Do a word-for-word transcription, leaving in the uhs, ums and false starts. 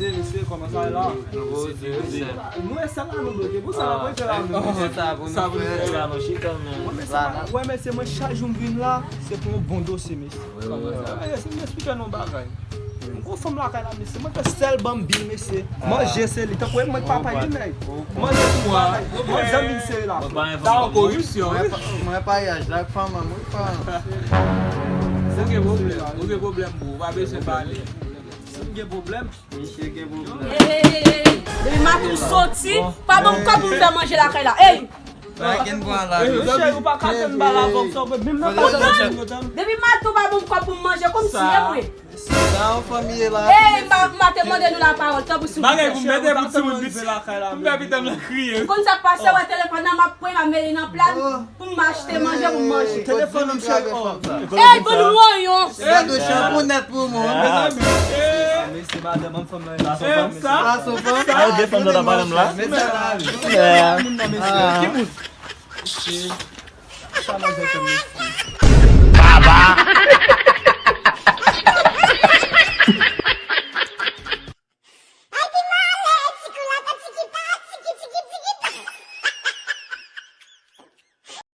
Mesye, kòman sa ye la? Nou e sèl la nou bloke. Pou sa la, pou fè la nou. Sa pou nou fè la nou chita nou. Mwen, mesye, mwen, chak jou m vin la, se pou yon bon dosye, mesye. Mesye, m esplike nou yon bagay. M gon fanm lakay la, mesye. Mwen fè sèl ban m bil, mesye. Manje se li. Tankou mwen papa li, nèg. Manje se li. Manje zanmi se li la. Sa yon koripsyon. Mwen paryaj la ak fanm an, mwen pa. Ou gen pwoblèm, ou gen pwoblèm, bro. Ou pa bezwen pale. Si m gen pwoblèm, Misye gen pwoblèm. Ey, ey, ey, ey. Depi maten w soti, pa ban m kòb pou m fè manje lakay la. Ey! Pa gen pwa la. Ey, cheri, ou pa ka tann bal avan m sa, menm nan kay la. Depi maten w pa ban m kòb pou m manje, kòmsi e mwen. Sa yon fanmi ye la. Ey, ma, ma te mande nou lapawòl, tanpri, silvouplè. Bagay pou m mete pou timoun piti. Pou m fè pitit mwen kriye. Ou konn sa k pase, wè telefòn nan, m ap pran, m ap mete nan plat. Pou m achte manje, pou m manje. Telefòn nan, m cheri. Ey, bann woyon! Se gado chanpou nèt pou moun. Mezanmi. Mesye, madanm, fanm nan. Sa se fanm. Sa se fanm. Sa de fanm nan madanm la. Mesye, la. Moun nan, mesye. Ki moun? Mesye. Sa manzè fè, mesye. Baba!